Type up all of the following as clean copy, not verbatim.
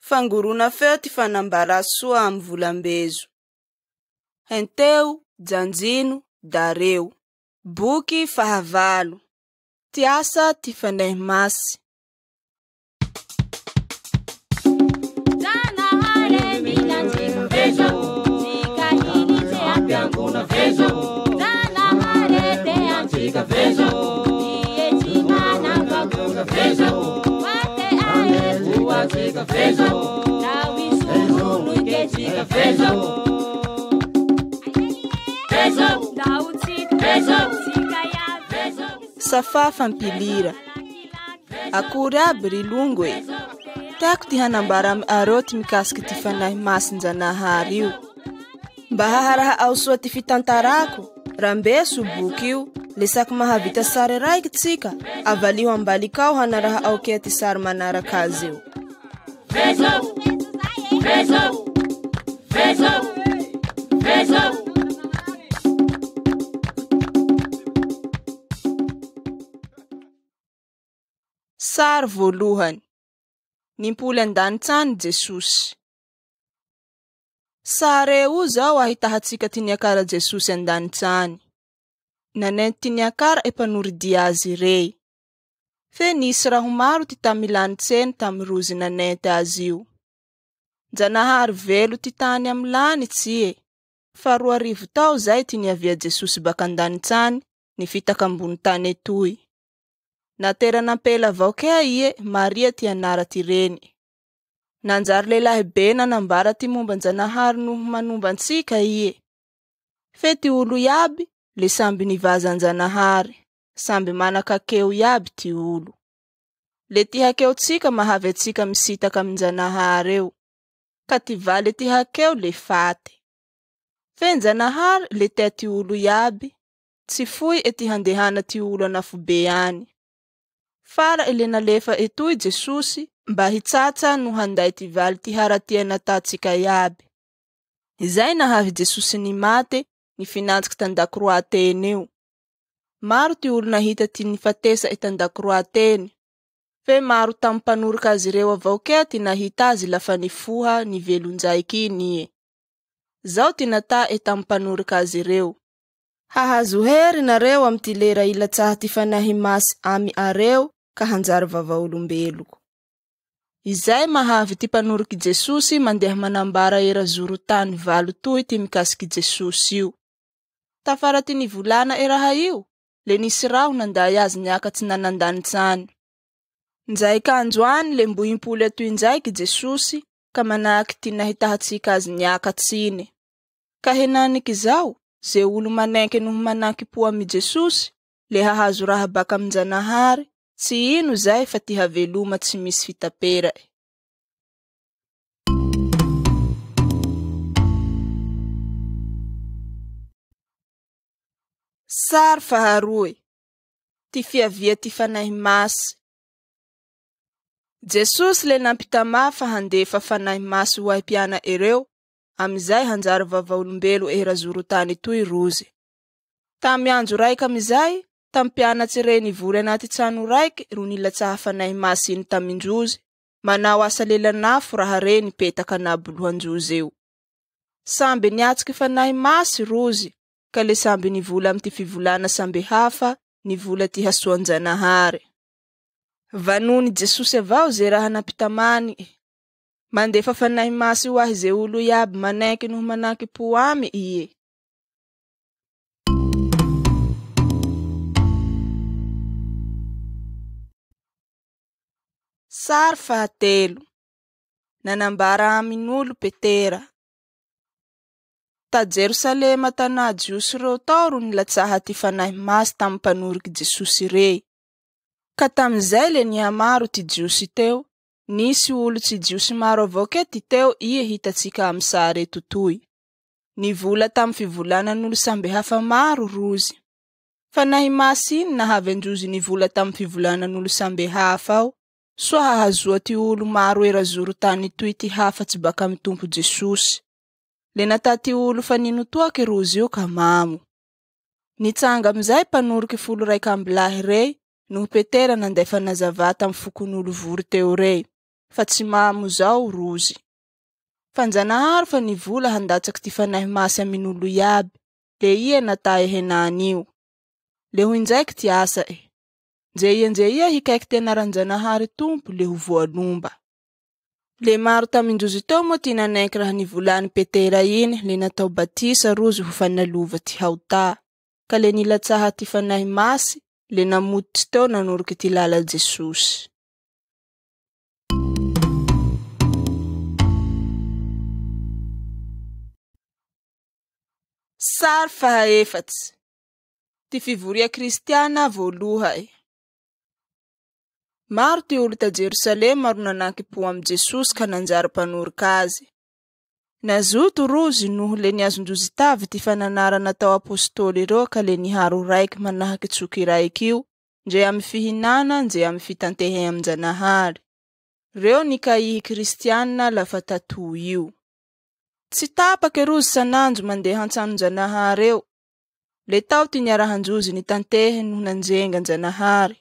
Fangorona feo ty fanambarà soa amy volambezo. Henteo, janjino, dareo. Boky fahavalo. Ty asa ty Fanahy Masy. Safà fampilira. Akory aby ry longo e! Tiako ty hanambara amy areo ty mikasiky ty Fanahy Masin-janahary io. Mba haharaha ao soa ty fitantarako, rambeso o boky io, le saky mahavita sary raiky tsika, avaliho ambalikao hanaraha ao kea ty sary manaraka azy eo. Sary voalohany. Nimpoly an-danitra any Jesosy. Sary io zao ahitahantsika ty niakara Jesosy an-danitra any. Nanenty ty niakara e mpanoridia azy rey. Fe nisy raho maro ty tamy lanitsy eny tamy rozy nanenty azy io. Njanahary velo ty tany amy lanitsy e. Fa 2000 tao zay ty niavia Jesosy baka an-danitra any, nifitaka ambony tany etoy. Nateran'ampela avao kea ie, Maria ty anara ty reny. Nanjary lehilahy be nanambara ty momba an-janahary noho manomba antsika ie. Fe ty olo iaby le samby nivaza an-janahary, samby manan-kakeo iaby ty olo. Le ty hakeotsika mahavy antsika misitaka amin-janahary eo. Ka ty valy ty hakeo le fate. Fe njanahary le tea ty olo iaby, tsy foy e ty handehana ty olo anafobe any. Fara le nalefa etoy Jesosy mba hitsatsa no handay ty valy ty haratia natatsika iaby. Izay nahavy Jesosy nimate nifinantsiky tan-dakroa teny io. Maro ty olo nahita ty nifatesa e tan-dakroa teny. Fe maro tamy mpanorika azy ireo avao kea ty nahita azy lafa nifoha nivelon-jaiky iny ie. Zao ty nata'e tamy mpanorika azy ireo. Hahazo hery nareo amy ty lera ilatsaha ty Fanahy Masy amy areo ka hanjary vavaolombeloko. Izay mahavy ty mpanorik'i Jesosy mandeha manambara era zoro tany valo toy ty mikasiky Jesosy io. Tafara ty nivolana e raha io, le nisy raho nanday azy niakatsy nanandanitra any. Ndraiky andro any le mbo impoly atoy ndraiky Jesosy ka manahaky ty nahitahatsika azy niakatsy iny. Ka henaniky zao, ze olo manenky noho manankim-po amy Jesosy, le hahazo raha baka amin-janahary, tsy ino zay fa ty haveloma tsy misy fitapera'e. Sary faharoe. Ty fiavia ty Fanahy Masy. Jesosy le nampitamà fa handefa Fanahy Masy ho ahy mpiana ereo, amizay hanjary vavaolombelo era zoro tany toy rozy. Tamy andro raiky amizay, tamy mpianatsy rey nivory anaty trano raiky ro nilatsaha Fanahy Masy iny tamindrozy, manao asa lelan'afo raha rey nipetaka anabolohan-drozy eo. Samby niatsiky Fanahy Masy rozy, ka le samby nivola amy ty fivolana samby hafa, nivola ty hasoan-janahary. Vanony Jesosy avao ze raha nampitamany. Mandefa Fanahy Masy ho ahy ze olo iaby manenky noho manankim-po amy ie. Sary fahatelo. Nanambara amin'olo Petera. Ta Jerosalema tanà Jiosy reo tao ro nilatsaha ty Fanahy Masy tamy mpanorik'i Jesosy rey. Ka tamizay le nihamaro ty Jiosy teo, nisy olo tsy Jiosy maro avao kea ty teo ie hitatsika amy sary eto toy. Nivola tamy fivolanan'olo samby hafa maro rozy. Fanahy Masy iny nahavy androzy nivola tamy fivolanan'olo samby hafa ao, soa hahazoa ty olo maro era zoro tany toy ty hafa tsy baka amy Tompo Jesosy. Le natà ty olo fa nino toaky rozy io ka mamo. Nitsanga amizay mpanorike 11 lahy rey noho Petera nandefa nazava tamy fokon'olo vory teo rey. fa tsy mamo zao rozy. Fanjanahary fa nivola handatsaky ty Fanahy Masy amin'olo iaby, le ie natae henanio. Le ho injaiky ty asa e. Nze ia nze ia hikaiky ty anaran-Janahary Tompo le ho voalomba. Le maro tamin-drozy teo moa ty nanaiky raha nivolany Petera iny, le natao batisa rozy ho fanalova ty haotà. Ka le nilatsaha ty Fanahy Masy, le namototsy teo nanoroky ty lala Jesosy. Sary fahaefatsy. Ty fivoria kristiana voaloha'e. Maro ty olo ta Jerosalema ro nanankim-po amy Jesosy ka nanjary mpanorika azy. Nazoto rozy noho le niazon-drozy tavy ty fananara natao apostoly reo ka le niharo raiky manahaky tsoky raiky io, ndre amy fihinana ndre amy fitantehe amin-Janahary. Reo nikaihy kristiana lafa tatoy io. Tsy tapake rozy sanandro mandeha an-tsanon-Janahary eo. Le tao ty niarahan-drozy nitantehe noho nanjenga an-Janahary.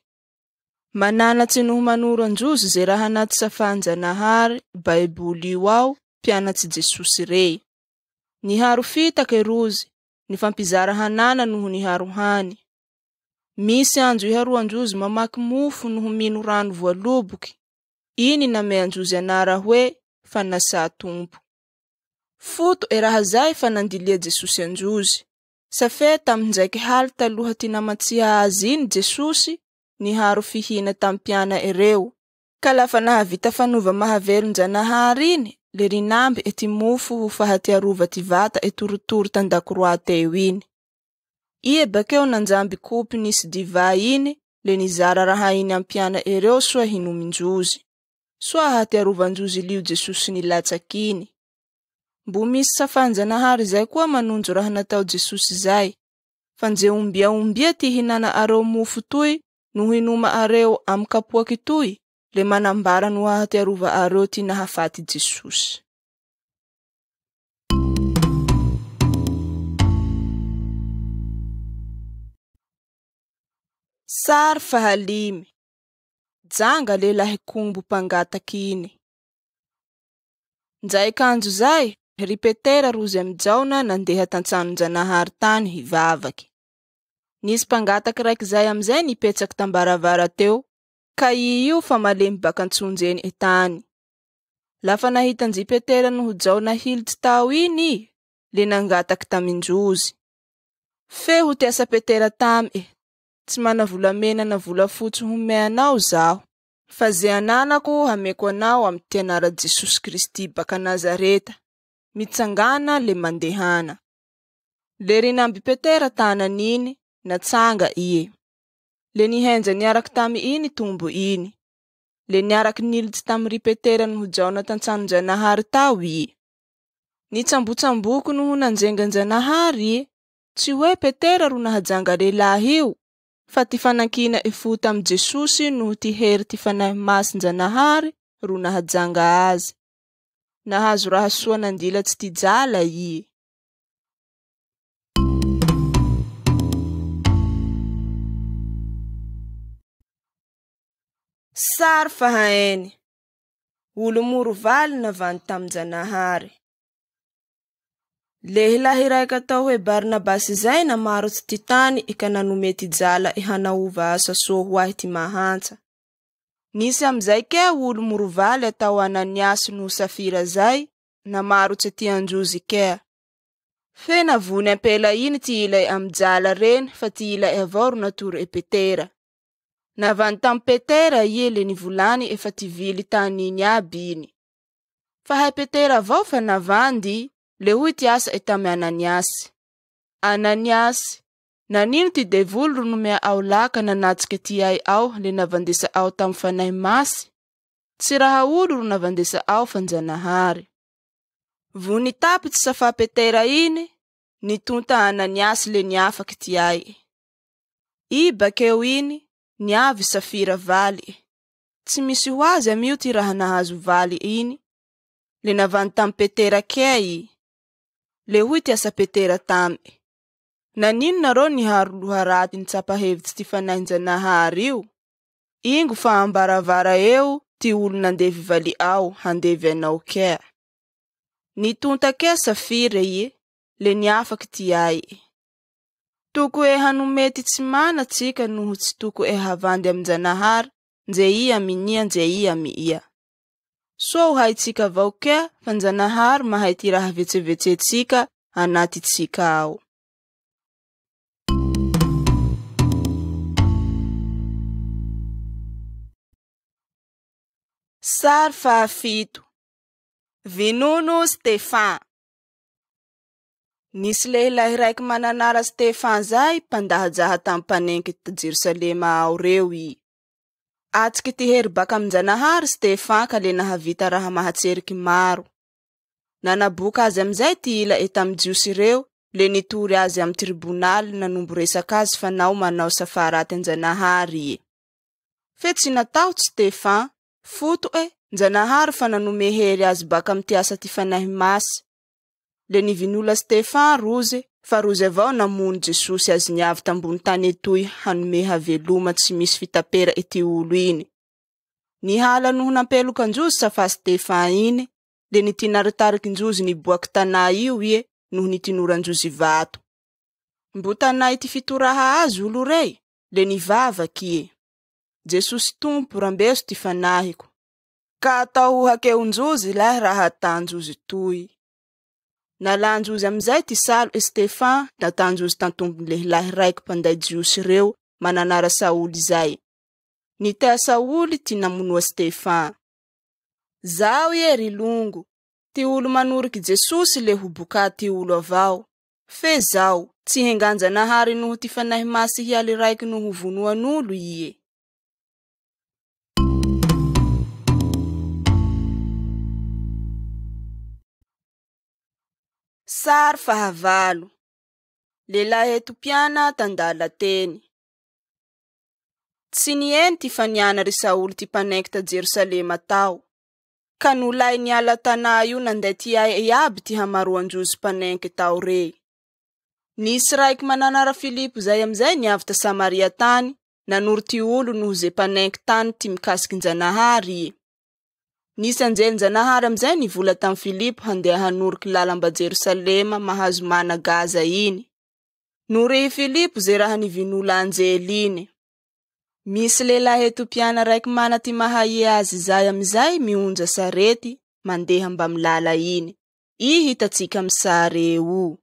Mananatsy noho manoro an-drozy ze raha anaty safan-Janahary, Baiboly io ao, mpianatsy Jesosy rey. Niharo fitake rozy, nifampizara hanana noho niharo hany. Misy andro iharoan-drozy mamaky mofo noho mino rano voaloboky. Iny namean-drozy anara hoe fanasà Tompo. Foto e raha zay fa nandilia Jesosy an-drozy. Safe tamindraiky haly taloha ty namatsia azy iny Jesosy niharo fihina tampiana ereo. Ka lafa nahavita fanova mahavelon-Janahary iny, le rinamby ety mofo ho fahatiarova ty vata e torotoro tandakoroa teo iny. Ie bakeo nanjamby kopy nisy divay iny, le nizara raha iny ampiana ereo soa hinomin-drozy. Soa hahatiarovan-drozy lio Jesosy nilatsaky iny. Mbo misy safan-Janahary zay koa manonjo raha natao Jesosy zay. Fa nje ombia ombia ty hinana areo mofo toy noho hinoma areo amy kapoaky toy, le manambara no hahatiarova areo ty nahafaty Jesosy. Sary fahalimy. Janga lehilahy kombo mpangataky iny. Njay kanjo zay, ry Petera rozy amy Jaona nandeha tantsanon-Janahary tany hivavaky. Nisy mpangataky raiky zay amizay nipetsaky tambaravara teo, ka i io fa malemy baka antsonjeny etany. Lafa nahita anjy Petera noho Jaona hilitsy tao iny i, le nangataky tamin-drozy. Fe ho tiasa Petera tamy e, tsy mana volamena na volafotsy homeanao zaho, fa ze ananako hameko anao amy ty anara Jesosy Kristy baka Nazareta. Mitsangana le mandehana. Le rinamby Petera tanan'iny, natsanga ie. Le nihenja niaraky tamy iny tombo iny. Le niaraky nilitsy tamy ry Petera noho Jaona tantsanon-Janahary tao ie. Nitsambotsamboko noho nanjengan-Janahary ie. Tsy hoe Petera ro nahajanga lehilahy io, fa ty fanankina e fo tamy Jesosy noho ty hery ty Fanahy Masin-Janahary ro nahajanga azy. Nahazo raha soa nandilatsy ty jala ie. Sary fahaeny. Olo moro valy navany tamin-Janahary. Lehilahy raiky atao hoe Barnabasy zay namarotsy ty tany ka nanome ty jala e hanaova asa soa ho ahy ty mahantsa. Nisy amizay kea olo moro valy atao Ananiasy noho Safira zay namarotsy ty androzy kea. Fe navony ampela iny ty ilay amy jala reny fa ty ilay avao ro natoro e Petera. Navany tamy Petera ie le nivolany efa ty vily tany iny aby iny. Fa hay Petera avao fa navandy, le hoy ty asa e tamy Ananiasy. Ananiasy, nanino ty devoly ro nomea ao laka nanatsiky ty ay ao le navandesa ao tamy Fanahy Masy? Tsy raha olo ro navandesa ao fanjanahary. Vony tapitsy safa Petera iny, nitonta Ananiasy le niafaky ty ay. I bakeo iny, niavy Safira valy. Tsy misy ho azy amio ty raha nahazo valy iny, le navany tamy Petera kea i. Le hoy ty asa Petera tamy. Nanino nareo niharo loha raty nitsapa hevitsy ty Fanahin-Janahary io? Ingo fa ambaravara eo ty olo nandevy vali'ao handevy anao kea. Nitonta kea Safira ie, le niafaky ty ai'e. Toko'e hanome ty tsy mana tsika noho tsy toko'e havandy amin-Janahary ndre ia aminia ndre ia amy ia. Soa ho haitsika avao kea fa Njanahary mahay ty raha vetsevetsetsika anaty tsika ao. Sary fahafito. Vinono Stefan. Nisy lehilahy raiky mananara Stefan zay mpandahajaha tamy mpanenky ta Jerosalema ao reo i. Atsiky ty hery baka amin-Janahary Stefan ka le nahavita raha mahatseriky maro. Nanaboka azy amizay ty ila'e tamy Jiosy reo le nitory azy amy tribonaly nanombo resaky azy fa nao manao safaraty an-Janahary ie. Fe tsy natahotsy Stefan, foto'e, Njanahary fa nanome hery azy baka amy ty asa ty Fanahy Masy. Le nivinola Stefan roze, fa roze avao namono Jesosy azy niavy tambony tany etoy hanome haveloma tsy misy fitapera ety olo iny. Nihala noho nampelokan-drozy safa Stefan iny, le nitinaritarikin-drozy niboaky tanà io ie noho nitinoran-drozy vato. Mbo tanà ty fitoraha azy olo rey, le nivavaky ie. Jesosy Tompo, rambeso ty fanahiko. Ka atao ho hakeon-drozy lahy raha atan-drozy toy. Nalan-drozy amizay ty salo e Stefan, natan-drozy tantombony lehilahy raiky mpanday Jiosy reo mananara Saoly zay. Nitea Saoly ty namonoa Stefan. Zaho ie ry longo, ty olo manoriky Jesosy le ho bokà ty olo avao. Fe zao, tsy hengan-Janahary noho ty Fanahy Masy hialy raiky noho vonoan'olo ie. Sary fahavalo. Lehilahy Etiopiana tandala teny. Tsy nieny ty faniana ry Saoly ty mpanenky ta Jerosalema tao. Ka nolay niala tanà io nanday ty ay iaby ty hamaroan-drozy mpanenky tao rey. Nisy raiky mananara Filipo zay amizay niavy ta Samaria tany, nanoro ty olo noho ze mpanenky tany ty mikasiky Njanahary ie. Nisy anjelin-Janahary amizay nivola tamy Filipo handeha hanoriky lala mba Jerosalema mahazo mana Gaza iny. Norihy Filipo ze raha nivinola anjely iny. Misy lehilahy Etiopiana raiky mana ty maha ie azy zay amizay mionja sarety mandeha mbamy lala iny. I hitatsika amy sary eo.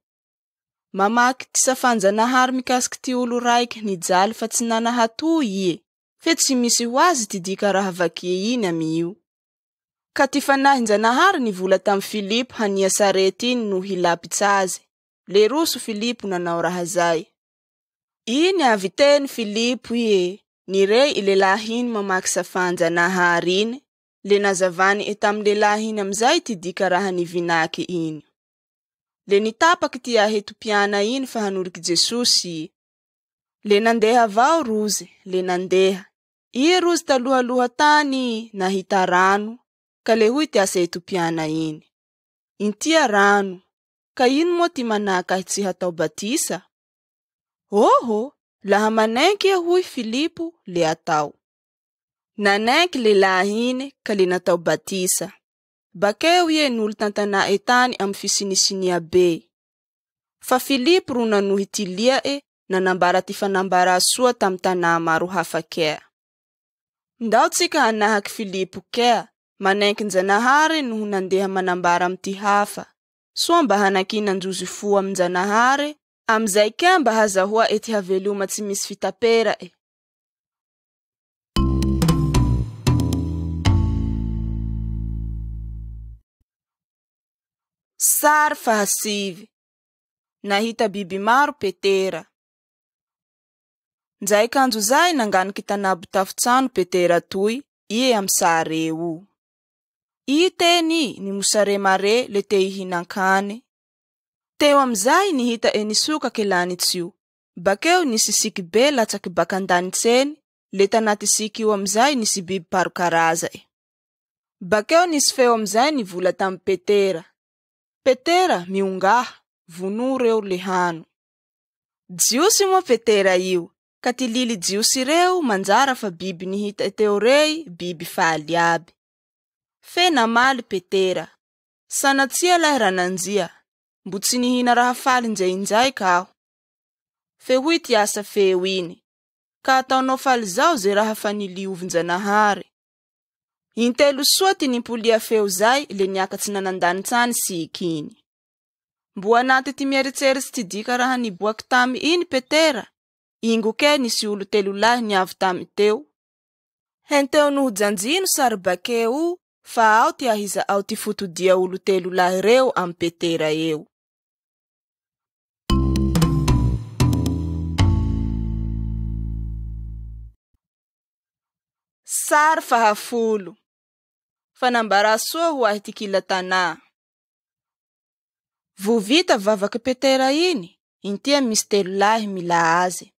Mamaky ty safan-Janahary mikasiky ty olo raiky nijaly fa tsy nanahato ie. Fe tsy misy ho azy ty dika raha vakie iny amy io. Ka ty fanahin-Janahary nivola tamy Filipo hania sarety iny no hilapitsy azy. Le roso Filipo nanao raha zay. Iny avy teny Filipo ie, nirey i lehilahy iny mamaky safan-Janahary iny, le nazavany e tamy lehilahy iny amizay ty dika raha nivinaky iny. Le nitapaky ty ahy Etiopiana iny fa hanoriky Jesosy. Le nandeha avao rozy, le nandeha. I rozy talohaloha tany nahita rano, ka le hoy ty asa Etiopiana iny. Intia rano, ka ino moa ty manaka ahy tsy hatao batisa? Oho, laha manenky ia hoy Filipo le atao. Nanenky lehilahy iny ka le natao batisa. Bakeo ie nolo tantana'e tany amy fisinisinia be. Fa Filipo ro nanohy ty lia'e nanambara ty fanambara soa tamy tanà maro hafa kea. Ndao tsika hanahaky Filipo kea, manenkin-Janahary noho nandeha manambara amy ty hafa. Soa mba hanakinan-drozy fo amin-Janahary, amizay kea mba hazahoa ety haveloma tsy misy fitapera'e. Sary fahasivy. Nahita biby maro Petera. Ndraiky andro zay nanganiky tanabo tafotrano Petera toy, ie amy sary eo. I teny ny mosare mare le te hihinan-kany. Teo amizay nihita e nisokaky lanitsy io. Bakeo nisy siky be latsaky baka an-danitsy eny, le tanaty siky io amizay nisy biby maro karaza'e. Bakeo nisy feo amizay nivola tamy Petera. Petera, miongaha, vono reo le hano. Jiosy moa Petera io. Ka ty lily Jiosy reo manjara fa biby nihita teo rey biby faly iaby. Fe namaly Petera: Sanatria lahy Ranandria, mbo tsy nihina raha faly nzay indraiky aho. Fe hoy ty asa feo iny: Ka ataonao faly zao ze raha fa niliovin-janahary. Intelo soa ty nimpolia feo zay le niakatsy nanandanitsany siky iny. Mbo anaty ty mieritseritsy ty dika raha niboaky tamy iny Petera, ingo ke nisy olo telo lahy niavy tamy teo. Henteo noho janjino sary bakeo fa ao ty ahiza ao ty fotodia olo telo lahy reo amy Petera eo. Sary faha-10. Fanambara soa ho ahy ty kila tanà. Vo vita vavaky Petera iny, intia misy telo lahy mila azy.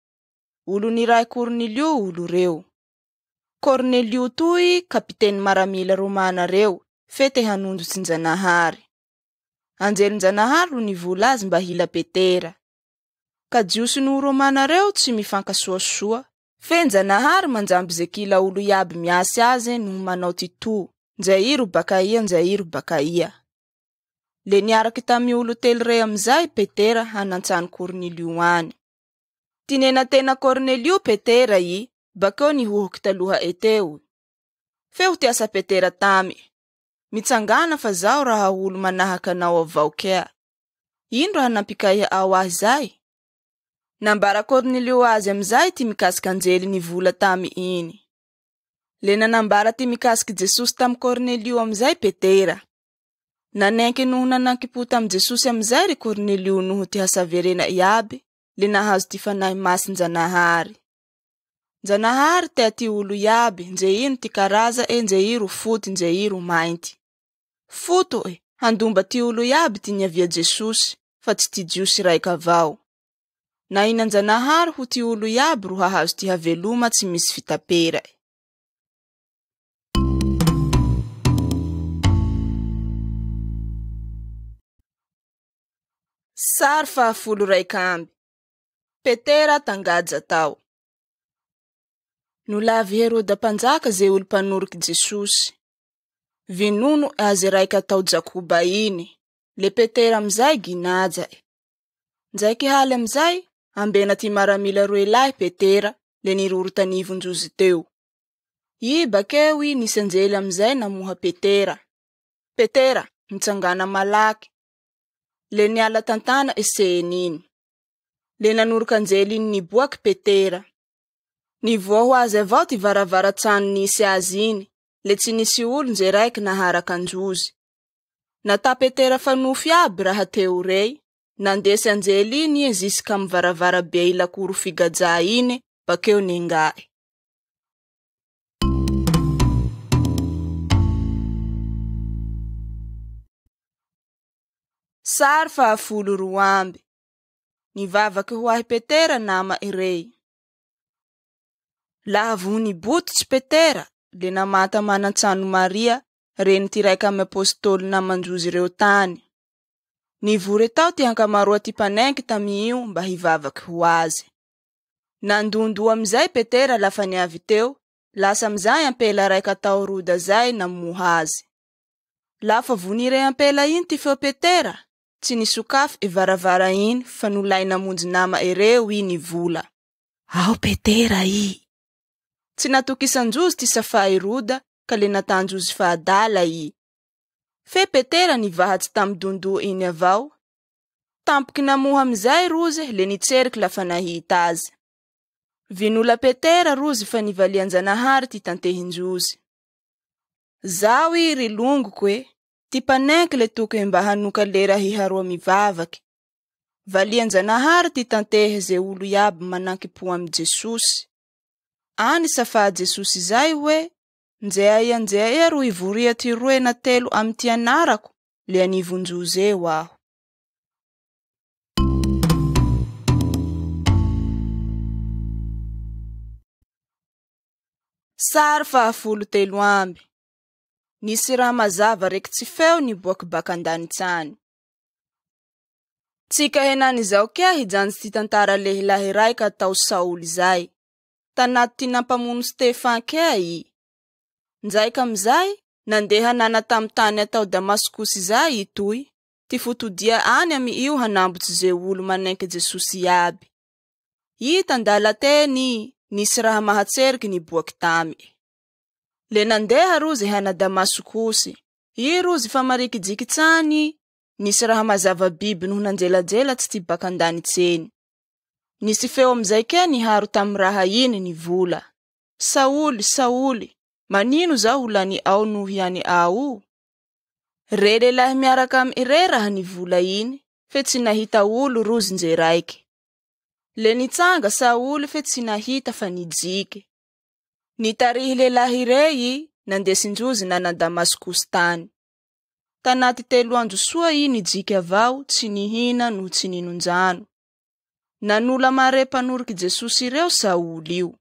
Olo niray Kornelio olo reo. Kornelio toy kapiteny maramila romana reo, fe te hanonjo tsinjanahary. Anjelin-janahary ro nivola azy mba hila Petera. Ka Jiosy noho Romana reo tsy mifankasoasoa. Fe njanahary manjamby ze kila olo iaby miasy azy noho manao ty to, nzay iro bakaia nzay iro bakaia. Le niaraky tamy olo telo rey amizay Petera hanantsany Kornelio any. Tinenatena Kornelio Petera i, bakeo nihohoky taloha eteo. Feo ty asa Petera tamy: Mitsangana fa zaho raha olo manahaka anao avao kea. Ino raha nampikaiha ao ahy zay? Nambara Kornelio azy amizay ty mikasiky anjely nivola tamy iny. Le nanambara ty mikasiky Jesosy tamy Kornelio amizay Petera. Nanenky noho nanankipo tamy Jesosy amizay ry Kornelio noho ty hasaverena iaby, le nahazo ty fanahy masin-janahary. Njanahary tea ty olo iaby, nze ino ty karaza e, nze iro foty, nze iro mainty. Foto e, handomba ty olo iaby ty niavia Jesosy, fa tsy ty Jiosy raiky avao. Na inan-janahary ho ty olo iaby ro hahazo ty haveloma tsy misy fitapera. Sary faha-11. Petera tangaja tao. Nolavy Heroda mpanjaka ze olo mpanoriky Jesosy. Vinono azy raiky atao Jakoba iny, le Petera amizay ginaja. Ndraiky haly amizay, ambena ty maramila roe lahy Petera, le niroro tanivon-drozy teo. I bakeo i nisy anjely amizay namoha Petera. Petera, nitsangana malaky. Le niala tantana eseny iny. Le nanoroka anjely iny niboaky Petera. Nivoa ho azy avao ty varavara-trano nisy azy iny, le tsy nisy olo nze raiky naharaka androzy. Nata Petera fanofy aby raha teo rey, nandesy anjely iny i ziska amy varavara be ilakoro figaja iny, bakeo nengae. Sary faha-12. Nivavaky ho ahy Petera nama irey. Laha vo nibototsy Petera, le namata manan-tsano Maria, reny ty raiky amy apôstôly naman-drozy reo tany. Nivory tao ty ankamaroa ty mpanenky tamy io mba hivavaky ho azy. Nandondo amizay Petera lafa niavy teo, lasa amizay ampela raiky atao Roda zay namoha azy. Lafa vonire ampela iny ty feo Petera, tsy nisokafy e varavara iny fa nolay namonjy nama ereo i nivola. Ao Petera i. Tsy natokisan-drozy ty safay Roda ka le natandrozy fahadala i. Fe Petera nivahatsy tamy dondo iny avao. Tampoky namoha amizay rozy le nitseriky lafa nahita azy. Vinola Petera rozy fa nivalian-janahary ty tantehin-drozy. Zaho i ry longoko e, ty mpanenky le tokony mba hanoka lera hiharoa mivavaky. Valian-janahary ty tantehy ze olo iaby manankipo amy Jesosy. Any safa Jesosy zay hoe, nze aia nze aia ro ivoria ty roe na telo amy ty anarako, le anivon-drozy eo aho. Sary faha-33. Nisy raha mazava raiky tsy feo niboaky baka an-danitsany. Tsika henany zao kea hijanjy ty tantara lehilahy raiky atao Saoly zay. Tanaty ty nampamono Stefan kea i. Ndraiky amizay, nandeha nana tamy tany atao Damaskosy zay i toy, ty fotodia any amy io hanambotsy ze olo manenky Jesosy iaby. I tandala teny nisy raha mahatseriky niboaky tamy. Le nandeha rozy hana Damaskosy. I rozy fa marikijiky tsany, nisy raha mazava biby noho nanjelajela tsy ty baka an-danitseny. Nisy feo amizay kea niharo tamy raha iny nivola. Saoly, Saoly, manino zaho ho lany ao noho ihany ao? Re lehilahy miaraka amy ire raha nivola iny, fe tsy nahita olo rozy nje raiky. Le nitsanga Saoly fe tsy nahita fa nijiky. Nitarihy lehilahy rey nandesindrozy nana Damaskosy tany. Tanaty 3 andro soa i nijiky avao, tsy nihina noho tsy ninon-drano. Nanola mare mpanoriky Jesosy ireo Saoly io.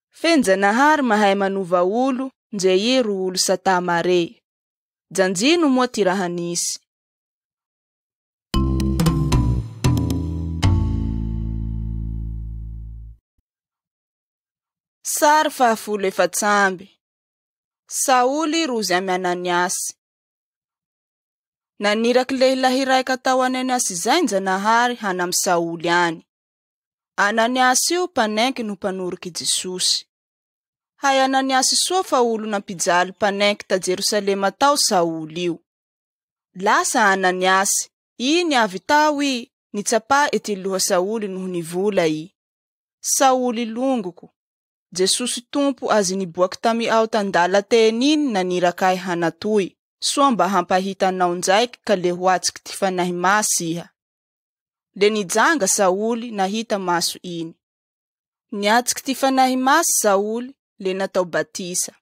Fe Njanahary mahay manova olo, nje i ro olo sata mare. Janjino moa ty raha nisy. Sary fahafolo efatsamby. Saoly rozy amy Ananiasy. Naniraky lehilahy raika tao Ananiasy zay Njanahary hanamy Saoly any. Ananiasy io mpanenky no mpanoriky Jesosy. Hay Ananiasy soa fa olo nampijaly mpanenky ta Jerosalema tao Saoly io. Lasa Ananiasy, i niavy tao i, nitsapa ety loha Saoly noho nivola i. Saoly longoko, Jesosy Tompo azy niboaky tamy ao tandala teny iny naniraka ahy hanatoy, soa mba hampahita anao ndraiky ka le ho atsiky ty fanahy masy iha. Le nijanga Saoly nahita maso iny. Niatsiky ty fanahy masy Saoly le natao batisa.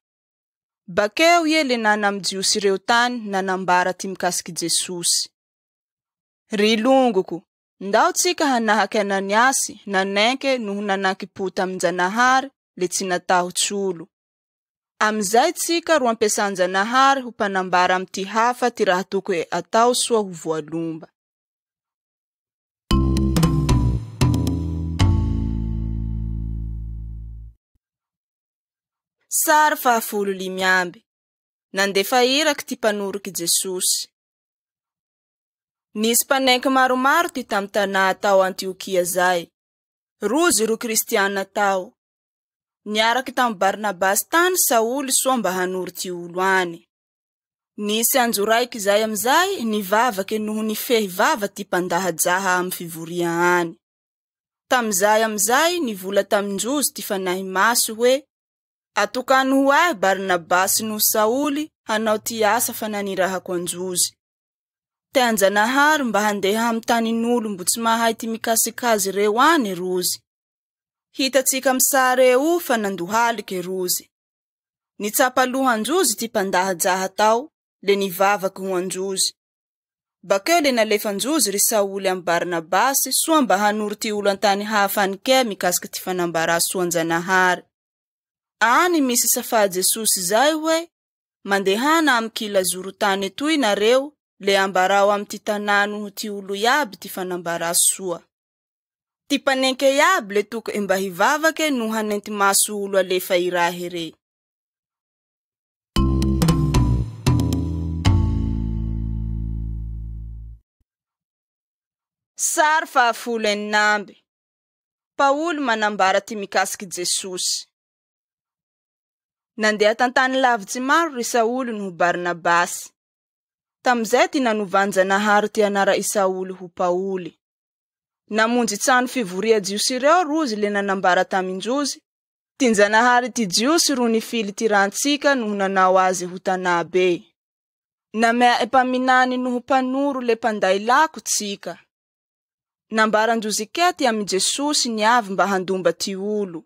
Bakeo ie le nana amy Jiosy reo tany nanambara ty mikasiky Jesosy. Ry longoko, ndao tsika hanahaky Ananiasy nanenke noho nanankipo tamin-Janahary le tsy natahotsy olo. Amizay tsika ro ampiasan-Janahary ho mpanambara amy ty hafa ty raha tokony atao soa ho voalomba. Sary fahafolo limy amby. Nandefa iraky ty mpanoriky Jesosy. Nisy mpanenky maromaro ty tamy tanà tao Antiokia zay. Rozy ro kristiana tao. Niaraky tamy Barnabasy tany Saoly soa mba hanoro ty olo any. Nisy andro raiky zay amizay nivavaky noho nifehy vava ty mpandahajaha amy fivoria any. Tamizay amizay nivola tamin-drozy ty fanahy masy hoe: Atokano ho ahy Barnabasy noho Saoly hanao ty asa fa nanirahako androzy. Tean-Janahary mba handeha amy tanin'olo mbo tsy mahay ty mikasika azy reo any rozy. Hitatsika amy sary eo fa nandohalike rozy. Nitsapa lohan-drozy ty mpandahajaha tao, le nivavaky ho androzy. Bakeo le nalefan-drozy ry Saoly amy Barnabasy soa mba hanoro ty olo an-tany hafa any kea mikasiky ty fanambara soan-Janahary. Any misy safa Jesosy zay hoe: Mandehana amy kila zoro tany toy nareo, le ambarao amy ty tanà noho ty olo iaby ty fanambara soa. Ty mpanenke iaby le tokony mba hivavake no hanenty maso olo alefa irahy rey. Sary fahafolo eninamby. Paoly manambara ty mikasiky Jesosy. Nandeha tantany lavitsy maro ry Saoly noho Barnabasy. Tamizay ty nanovanjanahary ty anara i Saoly ho Paoly. Namonjy trano fivoria Jiosy ireo rozy le nanambara tamin-drozy. Tinjanahary ty Jiosy ro nifily ty rantsika noho nanao azy ho tanà be. Namea mpaminany noho mpanoro le mpanday lako tsika. Nambaran-drozy kea ty amy Jesosy niavy mba handomba ty olo.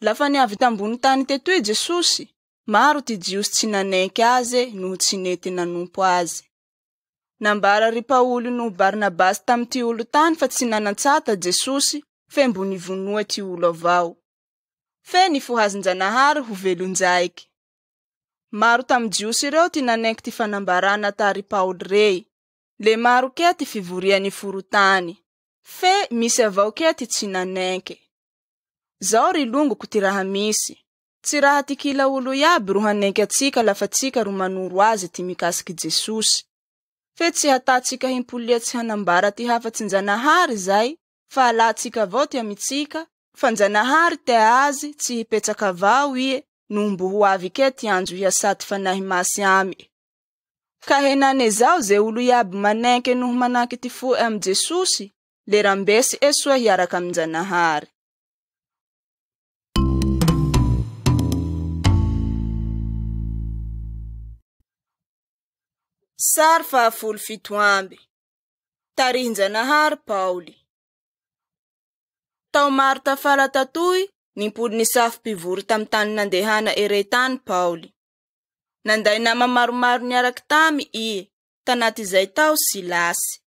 Lafa niavy tambony tany tetoy Jesosy, maro ty Jiosy tsy nanenky azy noho tsy nety nanompo azy. Nambara ry Paoly noho Barnabasy tamy ty olo tany fa tsy nanantsata Jesosy, fe mbo nivonoa ty olo avao. Fe nifohazin-Janahary ho velon-jaiky. Maro tamy Jiosy ireo ty nanenky ty fanambarana tary Paoly rey. Le maro kea ty fivoria niforo tany. Fe misy avao kea ty tsy nanenky. Zao ry longoko ty raha misy. Tsy raha ty kila olo iaby ro hanenky atsika lafa tsika ro manoro azy ty mikasiky Jesosy. Fe tsy hatatsika himpolia tsy hanambara ty hafatsin-janahary zay, fa alatsika avao ty amitsika, fa njanahary tea azy tsy hipetsaka avao ie noho mbo ho avy ke ty anjo hiasa ty fanahy masy amy. Ka henane zao ze olo iaby manenke noho manaky ty foe amy Jesosy, le rambesy e soa hiaraka amin-janahary. Sary faha 17. Tarihin-janahary Paoly. Tao maro tafara tatoy, nimpoly nisafo mpivory tamy tany nandehana ere tany Paoly. Nanday nama maromaro niaraky tamy i, tanaty izay tao Silasy.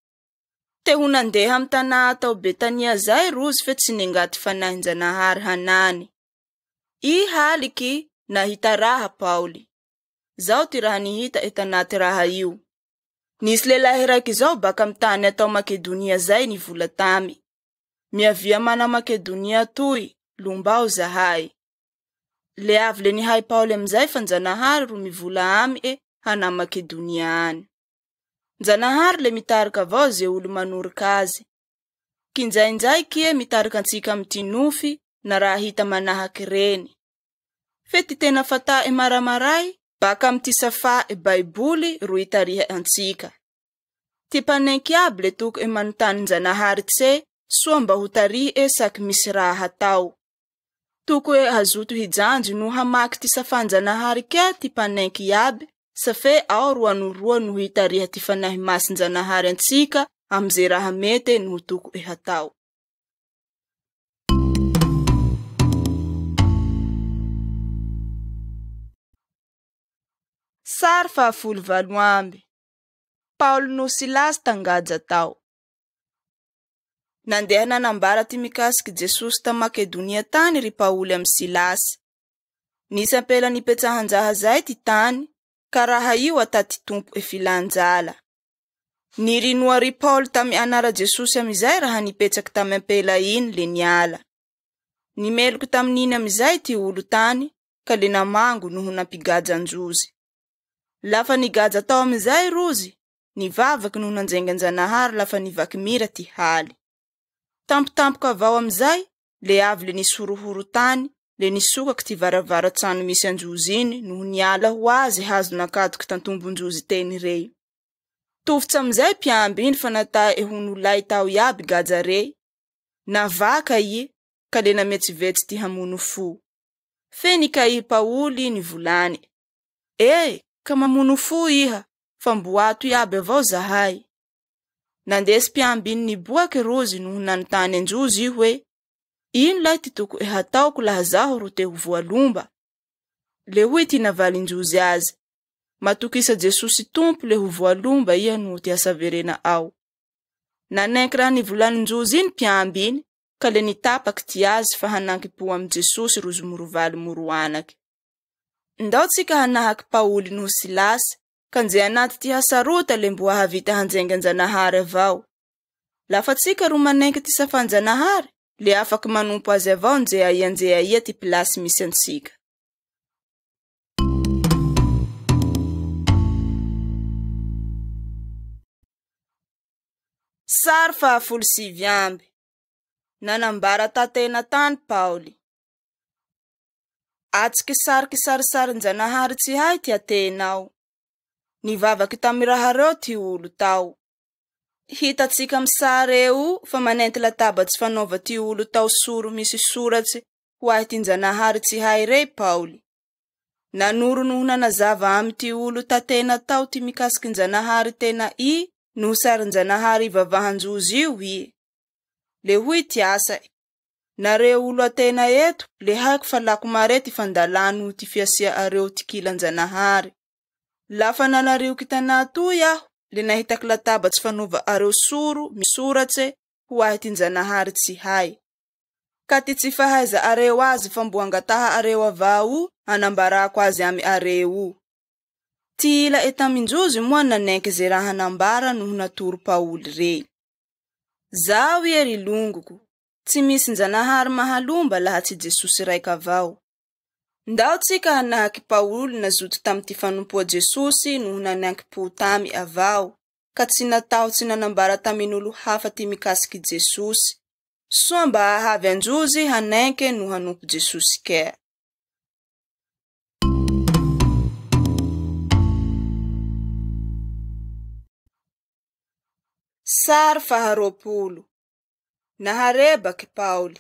Te ho nandeha amy tanà atao Betania zay rozy fe tsy nengaty fanahin-janahary hanany. I haliky nahita raha Paoly. Zao ty raha nihita e tanaty raha io. Nisy lehilahy raiky zao baka amy tany atao Makedonia zay nivola tamy. Miavia mana Makedonia toy, lombao zahay. Le avy le nihay Paoly amizay fa njanahary ro mivola amy e hana Makedonia any. Njanahary le mitarika avao ze olo manoroka azy. Kinjainjay kie mitarika antsika amy ty nofy na raha hita manahaky reny. Fe ty tena fata'e maramaray, baka amy ty safa'e Baiboly ro itariha antsika. Ty mpanenky aby le toko e manontany njanahary tse soa mba ho tarihe saky misy raha hatao. Toko e hazoto hijanjy no hamaky ty safan-janahary ke ty mpanenky iaby, safe ao ro anoroa no hitariha ty fanahy masin-janahary antsika amy ze raha mete no toko e hatao. Sary faha 18. Paoly no Silasy tangaja tao. Nandeha nanambara ty mikasiky Jesosy ta Makedonia tany ry Paoly amy Silasy. Nisy ampela nipetsahan-jaha zay ty tany, ka raha io ata ty tompo e filanjala. Nirinoa ry Paoly tamy anara Jesosy amizay raha nipetsaky tamy ampela iny le niala. Nimeloky tamin'iny amizay ty olo tany, ka le namango noho nampigaja anjozy. Lafa nigaja tao amizay rozy, nivavaky noho nanjengan-janahary lafa nivaky mira ty haly. Tampotampoka avao amizay, le avy le nisorohoro tany, le nisokaky ty varavara-tsano misy anjozy iny noho niala ho azy hazo nakatoky tantombon-jozy teny rey. Tofotsy amizay mpiamby iny fa nata'e ho nolay tao iaby gaja rey. Navaka i, ka le nametsivetsy ty hamono fo. Fe nikaihy Paoly nivolany. E, ka mamono fo iha, fa mbo ato iaby avao zahay. Nandesy mpiamby iny niboaky rozy noho nanontany anjozy io hoe, ino lay ty toko e hataoko laha zaho ro te ho voalomba? Le hoy ty navalinjozy azy, matokisa Jesosy Tompo le ho voalomba iha noho ty asaverena ao. Nanenky raha nivolaninjozy iny mpiamby iny, ka le nitapaky ty azy fa hanankipo amy Jesosy rozy morovaly moroanaky. Ndao tsika hanahaky Paoly noho Silasy, ka nje anaty ty hasarota le mbo hahavita hanjengan-janahary avao. Lafa tsika ro manenky ty safan-janahary, le afaky manompo azy avao nje aia nje aia ty pilasy misy antsika. Sary faha 19. Nanambara tatena tany Paoly. Atsiky sary kisarisarin-janahary tsy hay ty atenao. Nivavaky tamy raha reo ty olo tao. Hitatsika amy sary eo fa manenty latabatsy fanaova ty olo tao soro misy soratsy ho ahy ty njanahary tsy hay rey Paoly. Nanoro noho nanazava amy ty olo tatena tao ty mikasiky njanahary tena i noho sarin-janahary ivavahan-jozy io i. Le hoy ty asa, nareo olo atena eto, le haiko fa lako mare ty fandalà noho ty fiasia areo ty kilan-janahary. Lafa nanarioky tanà toy aho, le nahitaky latabatsy fanaova areo soro misoratse ho ahy ty njanahary tsy hay. Ka ty tsy fahaiza areo azy fa mbo angataha areo avao anambarako azy amy areo. Ty ila etaminjozy moa nanenky ze raha nambara noho natoro Paoly rey. Zaho ie ry longoko, Tsy misy Njanahary mahalomba laha tsy Jesosy raika avao. Ndao tsika hanahaky Paoly nazoto tamy ty fanompoa Jesosy noho nanankim-po tamy avao, ka tsy natahotsy nanambara tamin'olo hafa ty mikasiky Jesosy, soa mba hahavy androzy hanenke no hanompo Jesosy kea. Sary faha-20. Naharebaky Paoly.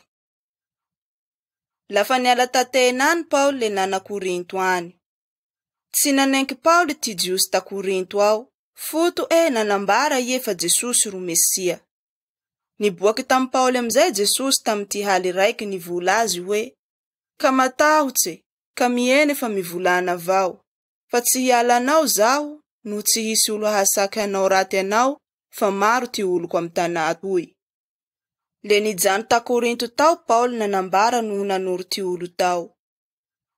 Lafa niala t'Atena any Paoly le nana Korinto any. Tsy nanenky Paoly ty Jiosy ta Korinto ao, foto e nanambara ie fa Jesosy ro Mesia. Niboaky tamy Paoly amizay Jesosy tamy ty haly raiky nivola azy hoe: Ka matahotse, ka miene fa mivolana avao, fa tsy hiala anao zaho, no tsy hisy olo hahasaky hanao raty anao, fa maro ty oloko amy tanà toy. Le nijano ta Korinto tao Paoly nanambara noho nanoro ty olo tao.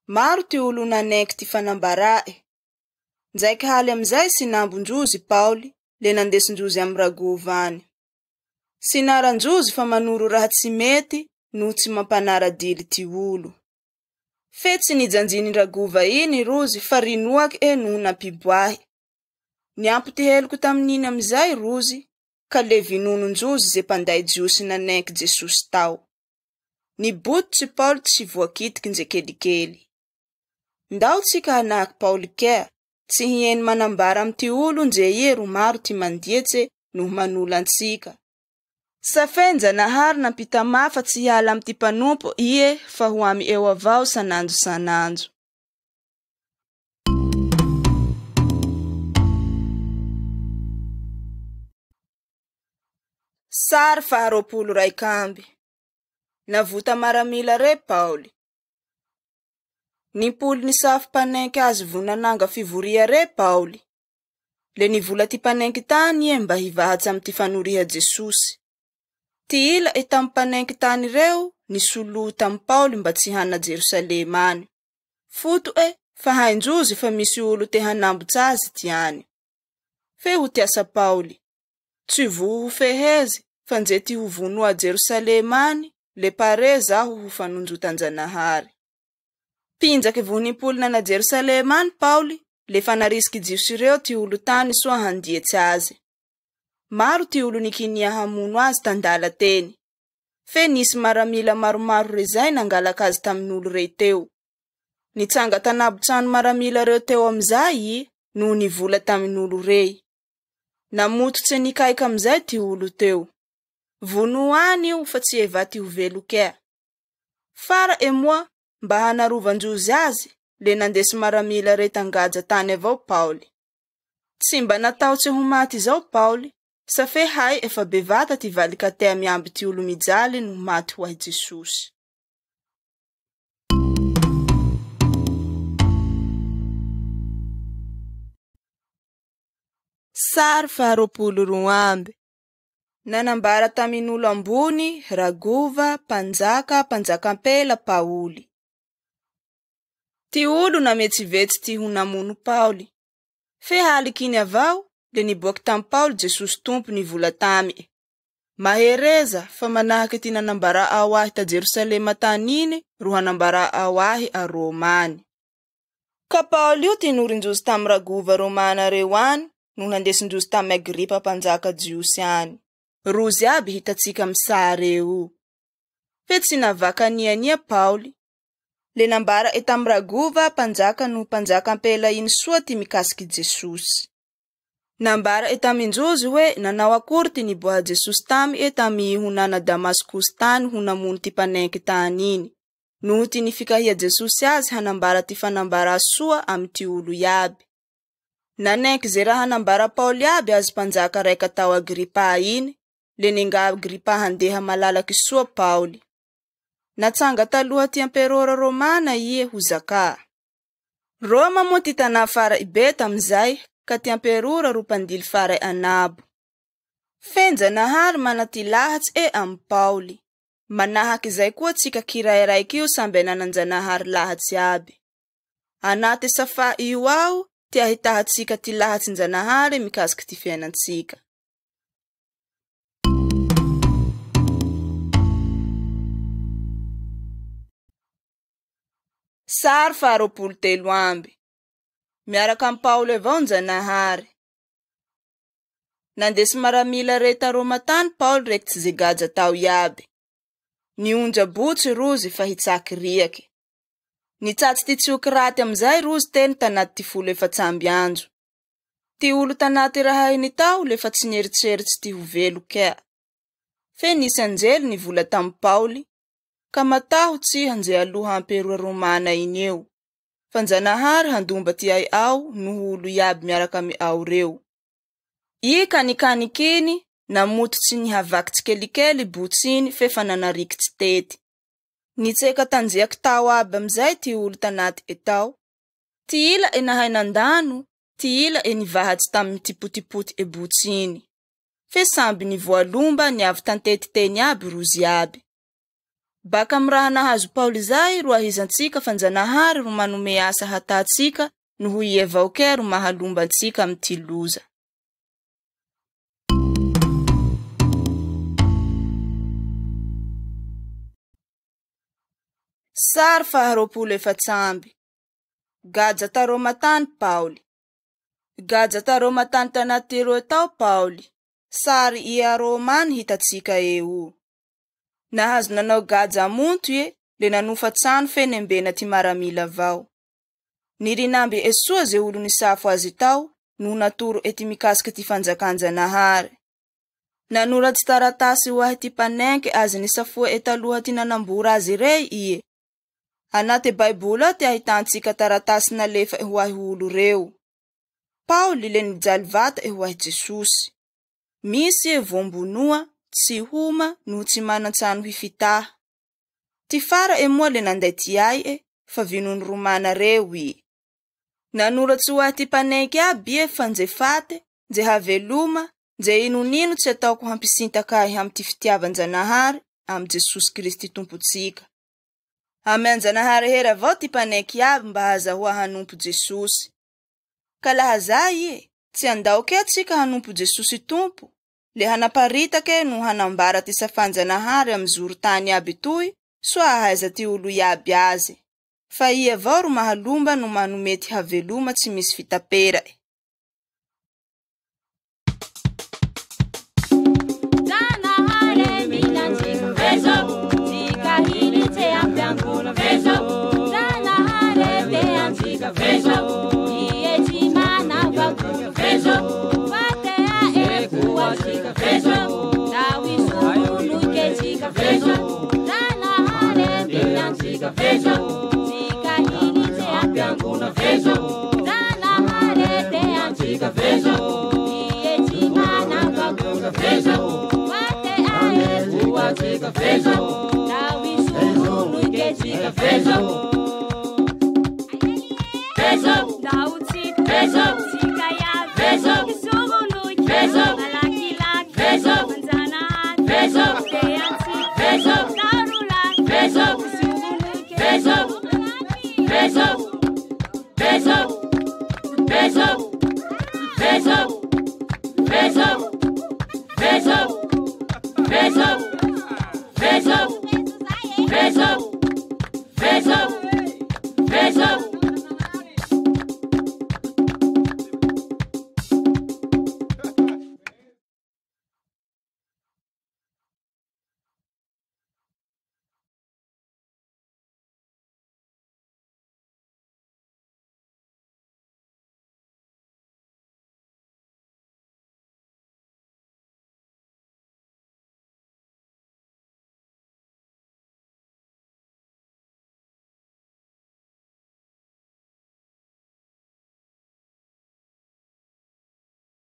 Maro ty olo nanenky ty fanambara'e. Ndraiky haly amizay sinambondrozy Paoly, le nandesindrozy amy ragova any. Sinarandrozy fa manoro raha tsy mety noho tsy mampanara-dily ty olo. Fe tsy nijanjinin-dragova iny rozy fa rinoaky e noho nampiboahy. Niampy ty heloko tamin'iny amizay rozy, ka le vinonondrozy ze mpanday Jiosy nanenky Jesosy tao. Nibototsy Paoly tsy voakitiky ndre kelikely. Ndao tsika hanahaky Paoly kea, tsy hieny manambara amy ty olo ndre ie ro maro ty mandietse noho manola antsika. Safen-janahary nampitamà fa tsy hiala amy ty mpanompo ie fa ho amy eo avao sanandro sanandro. Sary faha-21. Navota maramila re Paoly. Nimpoly nisafo mpanenky azy vo nananga fivoria re Paoly. Le nivola ty mpanenky tany ie mba hivahatsy amy ty fanoriha Jesosy. Ty ila e tamy mpanenky tany reo nisoloho tamy Paoly mba tsy hana Jerosalema any. Foto e fa haindrozy fa misy olo te hanambotsy azy ty any. Fe ho tiasa Paoly. Tsy vo ho fehezy fa ndre ty ho vonoa Jerosalema any, le pare zaho ho fanonjotan-janahary. Mpinjaky vo nimpoly nana Jerosalema any Paoly, le fa narisiky Jiosy reo ty olo tany soa handietsy azy. Maro ty olo nikinia hamono azy tandala teny. Fe nisy maramila maromaro rezay nangalaky azy tamin'olo rey teo. Nitsanga tanabo trano maramila reo teo amizay i noho nivola tamin'olo rey. Namototse nikaiky amizay ty olo teo. Vono any io fa tsy eva ty ho velo kea. Fara e moa mba hanarovanjozy azy, le nandesy maramila rey tangaja tany avao Paoly. Tsy mba natahotsy ho maty izao Paoly, safe hay efa bevata ty valikatea miamby ty olo mijaly no maty ho ahy Jesosy. Sary faha-22. Nanambara tamin'olo ambony, Ragova, mpanjaka, mpanjakampela Paoly. Ty olo nametsivetsy ty ho namono Paoly. Fe haliky iny avao, le niboaky tamy Paoly Jesosy Tompo nivola tamy. Mahereza fa manahaky ty nanambara ao ahy ta Jerosalema tany iny ro hanambara ao ahy a Roma any. Ka Paoly io ty norin-drozy tamy Ragova Romana reo any no nandesindrozy tamy Agripa mpanjaka Jiosy any. Rozy aby hitatsika amy sary eo. Fe tsy navaka aniania Paoly. Le nambara e tamy Ragova mpanjaka no mpanjaka ampela iny soa ty mikasiky Jesosy. Nambara e tamindrozy hoe nanao akory ty niboaha Jesosy tamy e tamy ho nana Damaskosy tany ho namono ty mpanenky tany iny. Noho ty nifikahia Jesosy azy hanambara ty fanambara soa amy ty olo iaby. Nanenky ze raha nambara Paoly iaby azy mpanjaka raika tao Agripa iny, le nenga Agripa handeha malalaky soa Paoly. Natsanga taloha ty emperora Romana ie ho zaka. Roma moa ty tanà fara ibe tamizay, ka ty emperora ro mpandily fara anabo. Fenjanahary mana ty lahatsy e amy Paoly. Manahaky zay koa tsika kirairaiky io samby ananan-janahary lahatsy aby. Anaty safa io ao ty ahitahatsika ty lahatsin-janahary mikasiky ty fiainantsika. Sary faha 23. Miaraka amy Paoly avao Njanahary. Nandesy maramila rey ta Roma tany Paoly raiky tsy ze gadra tao iaby. Nionja botsy rozy fa hitsaky riaky. Nitsatsy ty tsioky raty amizay rozy teny tanaty ty 14 andro. Ty olo tanaty raha iny tao le fa tsy nieritseritsy ty ho velo kea. Fe nisy anjely nivola tamy Paoly, ka matahotsy hanjay aloha amperoa Romana iny eo. Fa Njanahary handomba ty ay ao noho olo iaby miaraka amy ao reo. I kanikanikiny namototsy nihavaky tsikelikely botsiny fe fa nanariky tsy tety. Nitseka tanjiaky tao aby amizay ty olo tanaty etao. Ty ila e nahay nandano, ty ila e nivahatsy tamy ty potipoty e botsiny. Fe samby nivoalomba niavy tantety teny aby rozy aby. Baka amy raha nahazo Paoly zay ro ahizantsika fa Njanahary ro manome asa hatatsika noho i avao kea ro mahalomba antsika amy ty loza. Sary faha 24. Gadra ta Roma tany Paoly. Gadra ta Roma tany tanaty roe tao Paoly. Sary ia Romany hitatsika eo. Nahazo nanao gadra amonto ie le nanofa trano fe nembena ty maramila avao. Nirinamby esoa ze olo nisafo azy tao no natoro ety mikasiky ty fanjakan-Janahary. Nanoratsy taratasy ho ahy ty mpanenky azy nisafoa etaloha ty nanambora azy rey ie. Anaty Baiboly ao ty ahitantsika taratasy nalefa ho ahy olo reo. Paoly le nijaly vata ho ahy Jesosy. Misy e vombonoa, tsy homa no tsy manan-tsano hifitaha. Ty fara e moa le nanday ty ay e, fa vinono Romana reo i. Nanoratsy ho ahy ty mpanenky aby e fa nje fate, nje haveloma, nje inonino tsy ataoko hampisintaka ahy amy ty fitiavan-Janahary amy Jesosy Kristy Tompotsika. Amy Anjanahary hery avao ty mpanenky aby mba hahazahoa hanompo Jesosy. Ka laha zay e, tsy andao kea tsika hanompo Jesosy Tompo, le hanaparitake no hanambara ty safan-Janahary amy zoro tany aby toy, soa ahaiza ty olo iaby azy. Fa i avao ro mahalomba no manome ty haveloma tsy misy fitapera. Zanahary milantsika vezo, tsika hilitse ampiangona vezo. Zanahary teantsika vezo, ie tsy manavakona vezo. Fatea ekoatsika vezo, dawisoronoiketsika vezo. Zanahary milantsika vezo, tsika hilitse ampiangona vezo. Zanahary teantsika vezo, ie tsy manavakona vezo. Fatea ekoatsika vezo, dawisoronoiketsika vezo. Vezo, Daotsika, Vezo. tsika iaby, Vezo. isoronoiky, Vezo. malakilaky, Vezo. manjanahary, Vezo. teantsika, Vezo. darolahy, Vezo. isoronoiky, Vezo. Vezo, vezo, vezo, vezo, vezo, vezo, vezo, vezo, vezo,